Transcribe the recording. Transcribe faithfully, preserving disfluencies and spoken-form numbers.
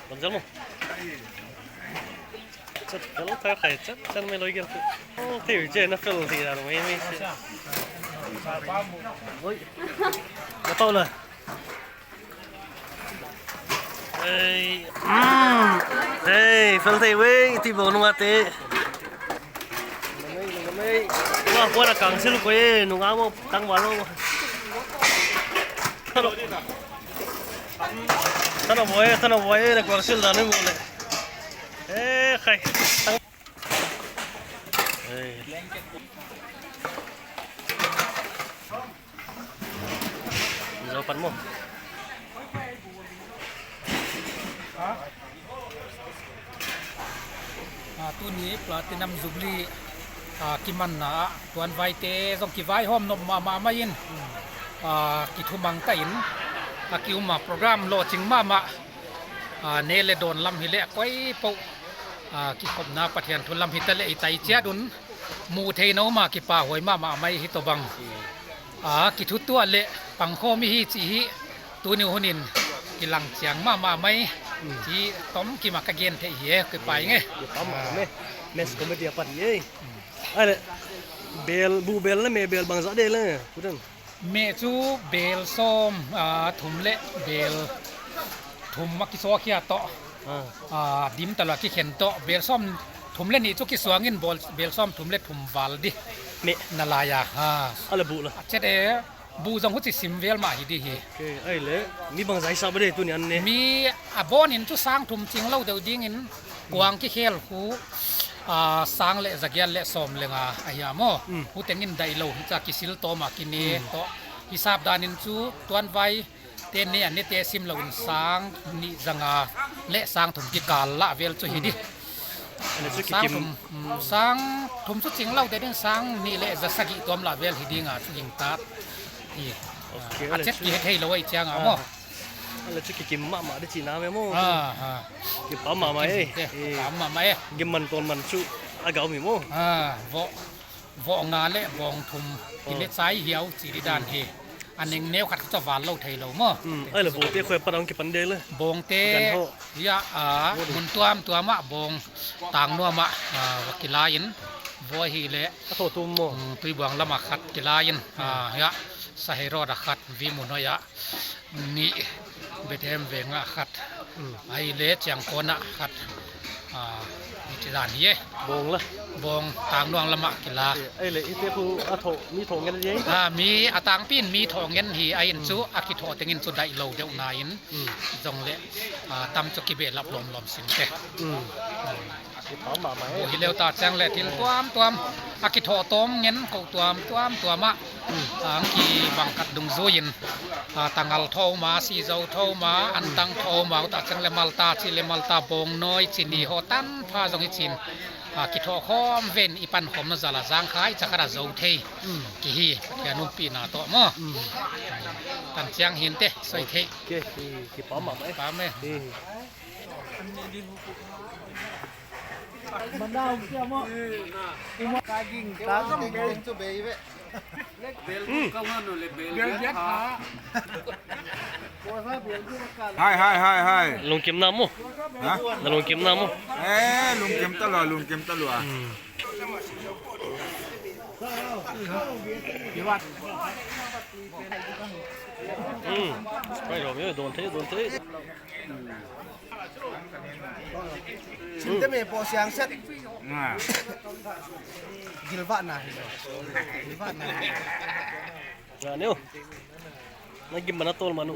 Lamzal maw? Chat fel thei khai chat chan mai loi gel tu. Oh, thei ui che na fel thei dan mai mai se. Oi. Na pau la. Ei, mm. Ei, fel thei wei ti bo nunga te. Nunga puan a kang sil ko e, nunga mo tang wa lo. Tana boy, tana boy, na kuang sil dan mo le. Eh, khai. Ei. Zo pan mo. Ah, tuni Platinum Jubilee, ah, kimanna ah tuanvaite zong kivaihawm nop mahmah mah in, ah, kithumang ta in, a kium a program lawhcing mahmah, ah, ne le dawn lam hi leh a koi poh, ah, kikhopna Pathian thu lam hi ta leh i tai ciat un, muh theihna um a kipahuai mahmah mai hi tawh bang. A kithutuah le pangkhawm i hi cih hi tuni hunin kilang ciang mahmah mai. Mm. Ci tom kim a ka gen theih hi e, kipai nge. Kipa mahmah e. Men's committee a pat hi e. Mm. Ai le, bel, bu bel le me bel bangzah de le, puten. Me cu bel sawm, ah, thum le bel thum a kisuakhia tawh. Ah. Ah, dim tala kikhen tawh. Bel sawm thum le nih cu kisuangin bel, bel sawm thum le thum val di. Me. Na lai a. Ah. A le bu la. A chet e, bu zong huci sim vel mah hi di hi. Okay, ai le, mi bangzah i sap a de tuni an ne. Mi a bawnin cu sang thum cing lo deuh dingin kuang kikhel khu, ah, sang le zagiat le sawm le nga a hi a maw. Mm. Hu tengin daih lo hi ca kisil tawm a kine tawh. Hisap danin cu tuanvai te ne a nete sim loin sang nih zanga le sang thum kikal lah vel cu hi di. Sang thum, mm, sang thum cu cing lo te ding sang nih le za sagih tuam lah vel hi dinga cu ging tat hi. Okay, a chet kihe thei lo ahi cianga maw. A le cu kikim mahmah di cihna ve maw. Ah, ah. Kipam mahmah e. Kipam mahmah e. Gimman tawnman cu a gau mi maw. Ah, vawh vawh nga le bawng thum, oh, i le cai hiau ci di dan hi. A neng neu khat kha val lo thei lo maw. Mm, ai le bawngte khuai pan ang kipan de le. Bawngte, ya, a, mun tuam tuam ah bawng tang nuam ah, a, va kila in. Vawh hi le. A thaw tum maw. Mm, Tuibuang lam ah khat kila in. A, ya, Sahei Road ah khat, Vimu nuai ah nih, Bethlehem veng ah khat, mm, ai le Ciangkawn ah khat, ah, hi ci dan hi e. Bawng la. Bawng tang nuam lam ah kila. Ai le, i te khu a thaw, mi thaw ngen hi e. Ah, mi a tangpi in mi thaw ngen hi a in cu, mm, a kithawh tengin cu daih lo deuh na in, mm, zong le, ah, tam cu kibehlap lawmlawm sin te. Mm. Kipam mahmah e. Hi leu ta ciang le thil tuamtuam a kithawh tawm ngen ko tuamtuam tuam ah, mm, ang kibang khat dungzui in, a, tangal thaw ma, sizo thaw ma, antang thaw ma, ta ciang le malta ci le malta bawng nawi ci ni haw tan pha zong hi cin, a, kithawh khawm ven i pan khawm na zal a zang khai cakhat a zo thei, mm, ki hi Pathian umpihna tawh maw. Mm. Tan ciang hin te soi thei. Kipam mahmah e. Kipam e. Hai, hai, hai, hai. Lungkim na mu. Ha? Na lungkim na mu. Eh, lungkim ta lua, lungkim ta lua. Hmm. Hmm. Pai lo, don thei, don thei. Cinte me pawh siang set. Gilvahna hi lo. Gilvahna hi lo. Nga neu. Na gim mana tol manu.